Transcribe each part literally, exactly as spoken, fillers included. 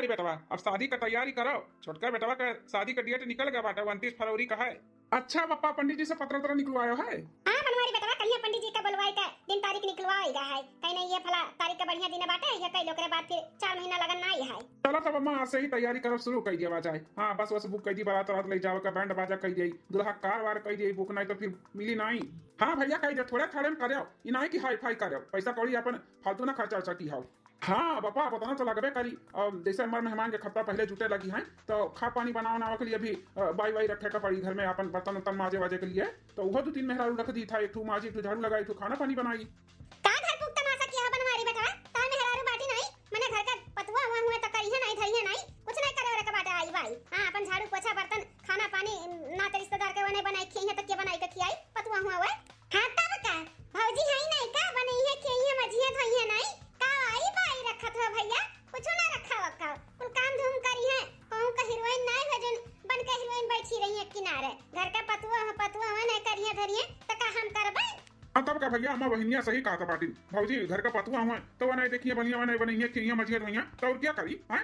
ए बेटवा, अब शादी का तैयारी करो। छोटका बेटवा का शादी का date निकल गया बाटे, उनतीस फरवरी का है। अच्छा पप्पा, पंडित जी से पतरा उतरा निकलवायो है? हाँ बनवारी बेटवा, कहिया पंडित जी का बोलवाए का दिन तारीख निकलवाए गा है। कहीं नहीं, ये फला तारीख का बढ़िया दिन बाटे, ये कई ओकरे बाद फिर चार महीना लगन ना आई है। चलो तब अम्मा, आज से ही तैयारी करब शुरू कर दिया जाए। हाँ, बस बस book कर दी, बारात वारात ले जावे का, बैंड बाजा कर दिया, दुल्हा कार वार कर दिया book, नहीं तो फिर मिली नहीं। हाँ भैया, कह दे, थोड़े थोड़े में करे, ई नहीं कि हाई फाई करे, पैसा कौड़ी अपन फालतू ना खर्चा उर्चा की हो। हाँ बापा, बताना तो लगबे करी। और जैसे हमारे मेहमान के हफ्ता पहले जुटे लगी हैं, तो खा पानी बनावे उनावे के लिए भी, अ, बाई वाई रखे का पड़ी घर में, अपन बर्तन उर्तन माजे वाजे के लिए। तो वो दो तीन मेहरारू रख दी था, एक ठू माजी, एक ठू झाड़ू लगाई, एक ठू खाना पानी बनाई। का घर फूक तमाशा किया बनवारी बेटवा? तार मेहरारू बाटी नहीं, मने घर के पतुआ हुआ हुए तो करिहे नहीं, धरिहे नहीं, कुछ नहीं करे के बाटे आई बाई। हाँ, अपन झाड़ू पोछा बर्तन खाना पानी नाते रिश्तेदार के वो नहीं बनाई खियाई है तो के बनाई के खियाई? पतुआ हुआ हुए। हाँ तब का, भौजी है नहीं का, बनइहे खियाइहे मजिहे धोइहे नहीं का? आई बाई रखत हो भैया, कुछ ना रखा वखा, कुल काम धूम करिहे। कहूँ का हीरोइन नहीं हो जोन बन के हीरोइन बैठी रही है किनारे। घर के पतुआ हो, पतुआ हो नहीं करिहे धरिहे तो का हम करबे? हाँ तब का भैया, अम्मा बहिनिया सही कहा था बाटिन। भौजी घर का पतुआ हुआ तो वो नहीं देखिए बनिया, वो नहीं बनइहे खियाइहे मजिहे धोइहे, तो और क्या करी? हाँ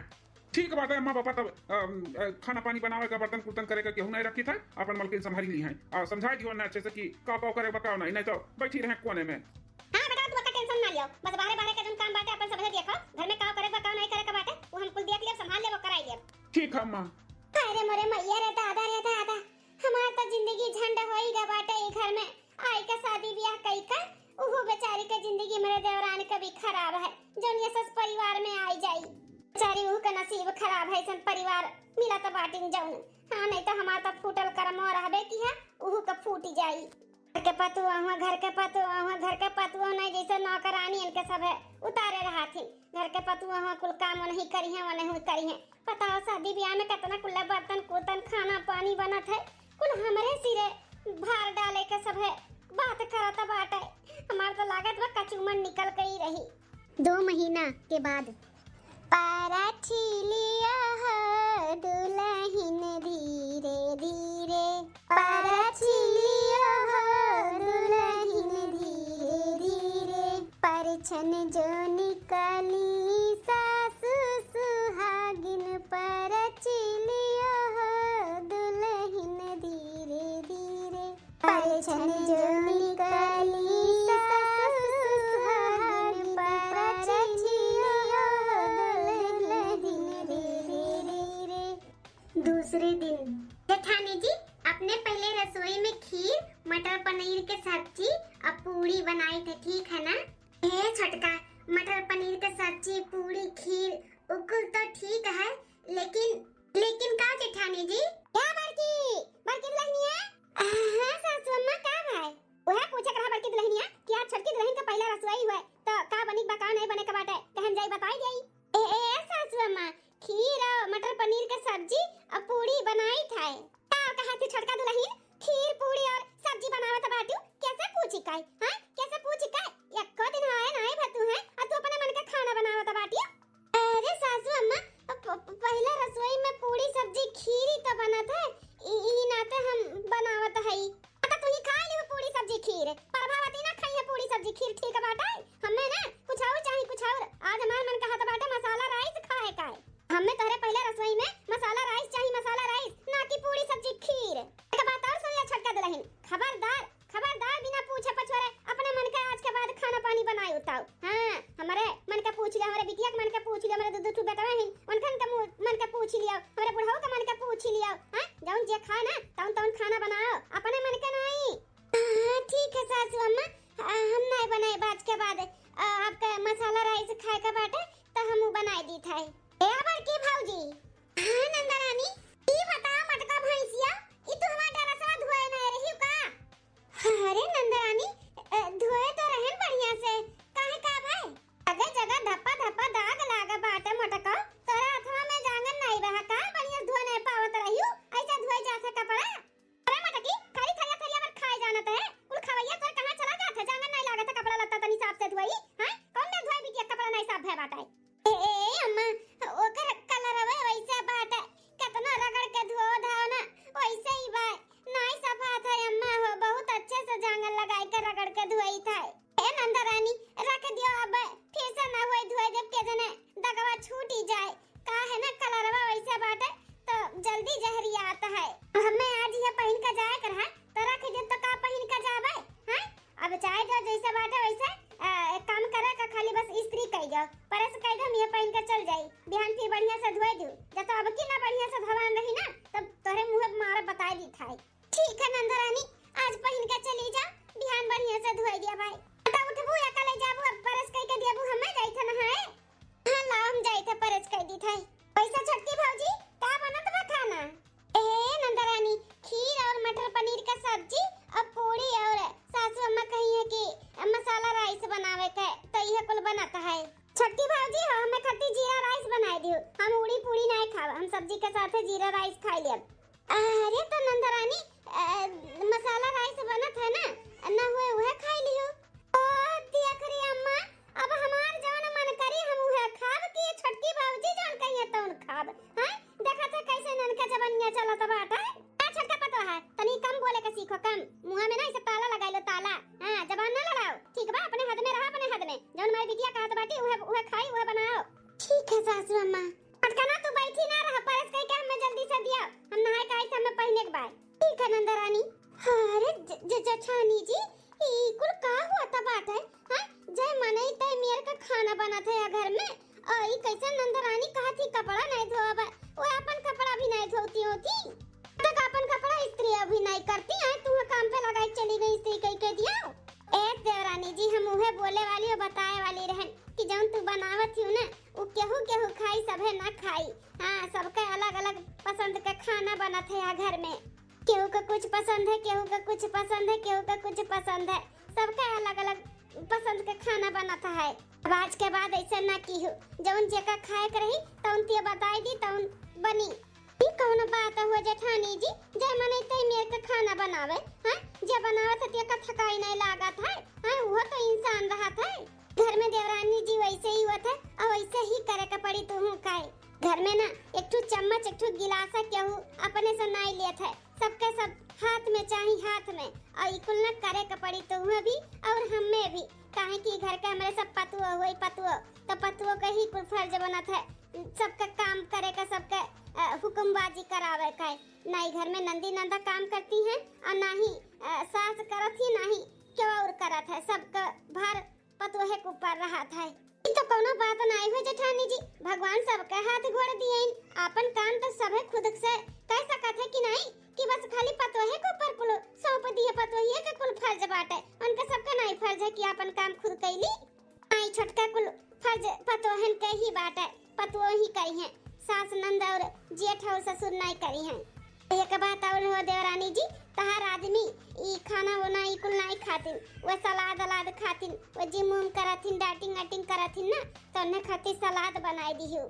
ठीक बात है अम्मा पापा, तब अम, अ, खाना पानी बनावे का, बर्तन कुर्तन करे का केहू नहीं रखी था, अपन मलकिन संभाली ली है। आ, समझाई दियो ना अच्छे से कि का का करे बा का नहीं, नहीं तो बैठी रहे कोने में। हाँ बेटा, तू ओकर tension ना लियो, बस बाहरे बाहरे का जोन काम बाटे अपन समझे देखो, घर में का करे बा का नहीं करे का बाटे, वो हम कुल देख लियो, संभाल लेबो, कराई लेब। ठीक है अम्मा। अरे मोरे मैया रे दादा रे दादा, हमार तो जिंदगी झंड होई गा बाटे ई घर में। आई का शादी ब्याह कई का, उहू बेचारी के जिंदगी मेरे देवरान के भी खराब है, जौन ये सस परिवार में आई जाई। बेचारी उहू के नसीब खराब है, ऐसन परिवार मिलत बाटिन जौन। हाँ, नहीं तो हमार तो फूटल करमवा रहबे की है, उहू के फूट जाई। घर के पतुआ हुआ, घर के पतुआ हुआ, घर के पतुआ नहीं जैसे नौकरानी इनके सब है उतारे रहथिन। घर के पतुआ हुआ कुल काम वो नहीं करिहे, वो नहीं करिहे। बताओ, शादी ब्याह में कितना कुल्ला बर्तन कुर्तन, खाना पानी बनत है, कुल हमरे सिरे भार डाले के सब है बात करत बाटे। हमार तो लागत बा कचूमर निकल गई रही। दो महीना के बाद। पारा छिलिया हो दुलहिन धीरे धीरे, पारा छिलिया हो दुलहिन धीरे धीरे, परछन जो निकली सासु सुहागिन, परछिलियो हो दुलहिन धीरे धीरे। परछन जो निकली सासु सुहागिन, परछिलियो हो दुलहिन धीरे धीरे। दूसरे दिन। जेठानी जी, अपने पहले रसोई में खीर, मटर पनीर के सब्जी और पूड़ी बनाए थे, ठीक है ना? ए छोटका, मटर पनीर के सब्जी, पूड़ी, खीर, उ कुल तो ठीक है, लेकिन, लेकिन का जेठानी जी? क्या बड़की, बड़की दुलहिनिया? हाँ सासू अम्मा, का भाई? वह पूछे के रहा बड़की दुलहिनिया कि आज छोटकी दुलहिन के पहला रसोई हुए, तो का बनिक बा, का नहीं बने के बाटे, कहन जाई बताई जाई। ए, ए, ए, सासू अम्मा, खीर और मटर पनीर के सब्जी और पूड़ी बनाई था। का कहा थी छोटका दुलहिन, खीर पूड़ी और सब्जी बनावत बाटू, कैसे पूछी काई? हाँ, कैसे पूछी काई? एको दिन आए ना आए भतू है, और तू अपने मन के खाना बनावत बाटियो। अरे सासू अम्मा, प-, प-, पहले रसोई में पूड़ी सब्जी खीर ही तो बनत है, इ-, इही नाते हम बनावत हई। तो तू ही खा लियो पूड़ी सब्जी खीर, प्रभावती ना खाई है पूड़ी सब्जी खीर, ठीक बाटे? हमें ना कुछ और चाही, कुछ और। आज हमार मन कहत बाटे मसाला rice खाए का है। हमें तोहरे पहले रसोई में मसाला rice चाही, मसाला rice, ना कि पूड़ी सब्जी खीर। एक बात और सुन ले छोटका दुलहिन, खबरदार, खबरदार बिना पूछे पछोरे अपने मन के आज के बाद खाना पानी बनाई उताओ। हाँ, हमारे मन के पूछ लियो, हमारे बिटिया के मन के पूछ लियो, हमारे दो दो ठू बेटवा हैं, उनकन के मु-, मन के पूछ लियो, हमारे बुढ़ऊ के मन के पूछ लियो। हाँ, जौन जे खाए ना, तौन तौन खाना बनाओ, अपने मन के नहीं। हाँ, ठीक है सासू अम्मा, आ, हम नहीं बनाए आज के बाद, आ, आपका मसाला rice खाए का बाटे, तो हम उ बनाए दी था। ए बड़की भौजी। हाँ नंदरानी, ई बताओ मटका भैंसिया, ई तू हमार डरसवा धोए नहीं रही का? अरे नंदरानी, अ, धोए तो रहन बढ़िया से, काहे का भाई? जगह जगह धप्पा धप्पा दाग लागे बाटे मोटका, तोरा हथवा में जांगर नाई बा का? बढ़िया से धोए नहीं पावत रहियो, ऐसा धोए जात है कपड़ा। अरे मोटकी, खाली थरिया थरिया भर खाए जानत है, कुल खवैया तोर कहाँ चला जात है? जांगर नाई लागत है कपड़ा लत्ता तनी साफ से धोई, हैं? कौन ना धोए बिटिया कपड़ा नाई साफ भय बाटे? ए, ए, ए, अम्मा, ओकर कलरवे वैसे बढ़िया से धोए दियो, जब तो अब की ना बढ़िया से धोवान रही ना, तब तोहरे मुँह मारा बताई दी थाई। ठीक है नंदरानी, आज पहिन के चली जा, बिहान बढ़िया से धोए दिया भाई। तो उठबू या का ले जाबू, अब परस कई के दियाबू, हमें जाई था नहाए। हाँ, लाओ, हम जाई था परस कई दी थाई। पैसा छोटकी भौजी, का बनत बा खाना? ए नंदरानी, खीर और मटर पनीर का सब्जी और पूड़ी और सासू अम्मा कही है कि मसाला राइस बनावे के, तो यह कुल बनत है। छोटकी भौजी हो, हमें खातिर जीरा राइस बनाए दियो, हम उड़ी पूड़ी नहीं खाब, हम सब्जी के साथ जीरा राइस खाई लेब। अरे तो नंदरानी, अ, मसाला राइस बनत है ना, ना हुए उहे खाई लियो। ओ तियखरी अम्मा, अब हमार जौन मन करी हम उहे खाब कि ये छोटकी भौजी जौन कहिए तौन खाब। हैं? देखत है कैसे ननका जबनिया चलत बाटे। आ छोटका पतोह है, तनी कम बोले के सीखो, कम। मुँह में ना इसे ताला लगाई लो, ताला। हाँ, जबान ना लड़ाओ। ठीक बा, अपने हद में रहा, अपने हद में। जौन हमारी बिटिया कहत बाटी, उहे, उहे खाई, उहे बनाओ। ठीक है सासू अम्मा। छोटका ना तू बैठी ना रह, परस कई के हमें जल्दी से दिया, हम नहाए के आई थे, हमें पहिने के बाय। ठीक है नंदरानी। अरे ज-, ज-, जेठानी जी, ई कुल का हुआ था बात है? हाँ, जय मनई तय मेर का खाना बनत है या घर में, और ई कैसे नंदरानी कहा थी कपड़ा नहीं धोआ बा, वो अपन कपड़ा भी नहीं धोती होती। तक अपन कपड़ा इस्त्री अभी नहीं करती है, तू काम पे लगाई चली गई इस्त्री कई के दिया। ए देवरानी जी, हम उहे बोले वाली और बताए वाली रहन कि जौन तू बनावत ही ना, उ केहू केहू खाई, सभे ना खाई। हाँ, सबके अलग अलग पसंद के खाना बनत है यहाँ घर में। केहू के कुछ पसंद है, केहू के कुछ पसंद है, केहू के कुछ पसंद है, सबके अलग अलग पसंद के खाना बनत है। अब आज के बाद ऐसे ना कीहू, जौन जेका खाए के रही तौन तिया बताई दी, तौन बनी। ई कौनो बात हुआ जेठानी जी, जय मनई तय मेर के खाना बनावे, हाँ? जे बनावत है तेका थकाई नहीं लागत है, हाँ? वो तो इंसान रहत है। घर में देवरानी जी वैसे ही होत है और वैसे ही करे के पड़ी तुहू काहे। घर में ना एक ठो चम्मच, एक ठो गिलासा केहू अपने से नहीं लेत है, सबके सब हाथ में चाही, हाथ में। और ई कुल ना करे के पड़ी तुहू भी और हमें भी, काहे कि घर के हमरे सब पतुओ हुई, पतुओ तो पतुओ के ही कुल फर्ज बनत है सबके काम करे का, सबके, अ, हुक्मबाजी करावे का। ना ई घर में नंदी नंदा काम करती हैं और ना ही, अ, सास करत ही, ना ही केहू और करत है, सबके भार पतोहे के ऊपर रहत है। ई तो कौनो बात नाई हो जेठानी जी, भगवान सबके हाथ गोड़ दिए, आपन काम तो सभे खुद से कर सकत है कि नहीं, कि बस खाली पतोहे के ऊपर कुल सौंप दिए, पतोहिए के कुल फर्ज बाटे, उनके सबके नाई फर्ज है कि आपन काम खुद कैली। आई छोटका कुल फर्ज पतोहन के ही बाटे, पतोह ही करी हैं, सास नंद और जेठ और ससुर नाई करी हैं। एक बात और हो देवरानी जी, तहार आदमी ई खाना वोना ई कुल नाई खातिन, वो सलाद अलाद खातिन, वो जिम उम करथिन, डाइटिंग वाइटिंग करथिन ना, तो उन्हें खातिर सलाद बनाई दिहू।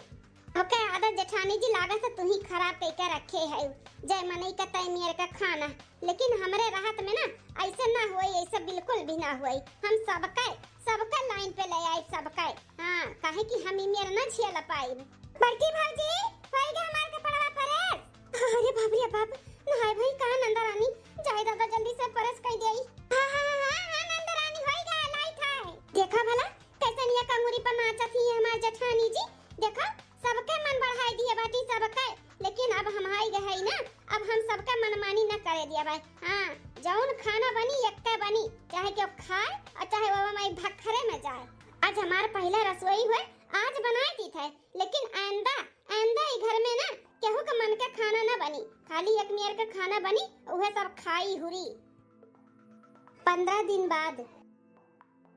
ओके आदत जेठानी जी लागत है तू ही खराब कई के रखे है, जय मनई का तय मेर का खाना। लेकिन हमरे रहत में ना ऐसे ना होई, ऐसे बिल्कुल भी ना होई। हम सबके, सबके लाइन पे ले आई, सबके। हाँ, काहे कि हम ई मेर ना झेल पाई। बड़की भौजी, होई गया हमार कपड़वा प्रेस। अरे बाप रे बाप, नहाए भाई कहाँ नंदा रानी? जाए दादा जल्दी से प्रेस कर दे। हाँ, हाँ, हाँ, हाँ, नंदा रानी होई गया, लाइट है। देखा भला कैसे निया कंगूरी पर नाचत ही है हमार जेठानी जी। देखा सबके मन बढ़ाई दिए बाटी सबके, लेकिन अब हम आई गए ना, अब हम सबके मनमानी न करे दिया भाई। हाँ, जौन खाना बनी, एक्के बनी, चाहे केहू खाए और चाहे वो हमारी भखरे में जाए। आज हमार पहला रसोई हुए, आज बनाए दी थे, लेकिन आइंदा, आइंदा ई घर में ना केहू के मन के खाना न बनी, खाली एक मेर के खाना बनी, उहे सब खाई हुरी। पन्द्रह दिन बाद।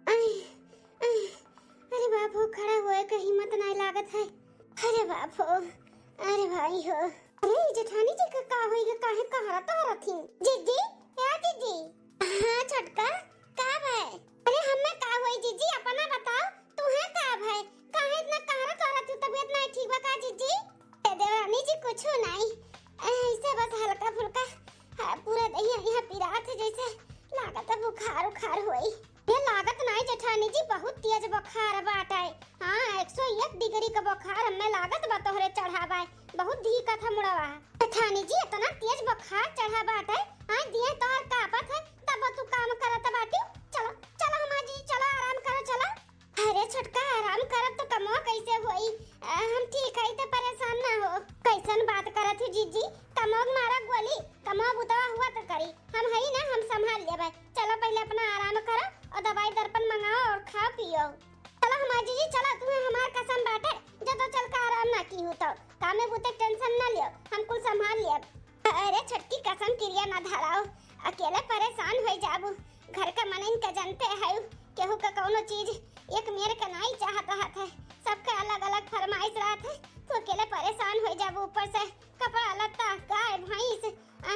आय, आय, अरे बाप हो, खड़ा होए के हिम्मत नाय लागत है। अरे बाप हो, अरे भाई हो। अरे, ई जेठानी जी के का होई गे, काहे कहरा तोहरा थी? जीजी, ए जीजी। हाँ छोटका, का भाई? अरे हमें का होई जीजी, अपना बताओ, तुहे का भाई? काहे इतना कहरा तोहरा थी, तबीयत नाय ठीक बा का जीजी? ए देवरानी जी, कुछो नाय, ऐसे बस हल्का फुल्का, हाँ, पूरा देहिया यहाँ पिरात है, जैसे लागत है बुखार उखार होई। ये लागत नाई जेठानी जी, बहुत तेज बुखार बाटे। हाँ, एक सौ एक डिग्री का बुखार हमें लागत बा तोहरे चढ़ा बाय, बहुत धीका था मुड़वा। जेठानी जी, इतना तेज बुखार चढ़ा बाटे, हाँ, दिए तोहर कापत है, तब तू काम करत बाटी। चलो, चलो हमार जी, चलो आराम करो, चलो। अरे छोटका, आराम करब तो कमवा कैसे होई? अ, हम ठीक हई तो परेशान ना हो। कैसन बात करत ही जीजी? कमवा मारा गोली, कमवा बुतवा हुआ तो करी, हम हई ना, हम संभाल लेबै। चलो पहले अपना आराम करो और दवाई दर्पण मंगाओ और खाओ पियो। चलो हमार जीजी, चलो, तुम्हें हमार कसम बाटे, जो तो चल के आराम ना की हो तो। कामे बूते टेंशन ना लियो, हम कुल संभाल लियब। अरे छोटकी, कसम किरिया ना धराओ, अकेले परेशान होइ जाबू। घर का मनइन का जनते है, केहू का कौनो चीज एक मेर का नाई चाहत रहत है, सबका अलग अलग फरमाइश रहत है। तू अकेले परेशान होइ जाबू, ऊपर से कपड़ा लत्ता, गाय भैंस, आ,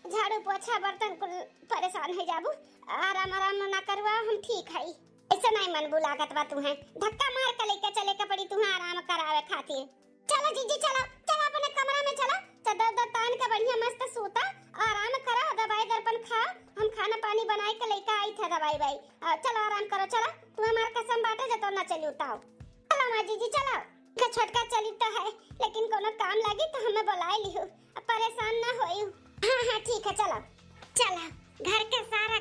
झाड़ू पोछा बर्तन कुल परेशान होइ जाबू। आराम आराम ना करवा, हम ठीक है। ऐसे नहीं मन बुलागत बा तुहें, धक्का मार के लेके चले के पड़ी तुहें आराम करावे खातिर। चलो जीजी चलो, चलो अपने कमरा में चलो, चद्दर उद्दर तान के बढ़िया मस्त सूता, आराम करो, दवाई दर्पण खाओ, हम खाना पानी बनाए के लेके आई थे दवाई वाई। आ, चलो आराम करो, चलो, तू हमार कसम बाटे जो तो ना चली उताओ। चलो माँ जीजी चलो, का छोटका चली तो है, लेकिन कोनो काम लागी तो हमें बुलाए लिहू, अब परेशान ना होयू। हाँ हाँ ठीक है, चलो चलो, घर के सारा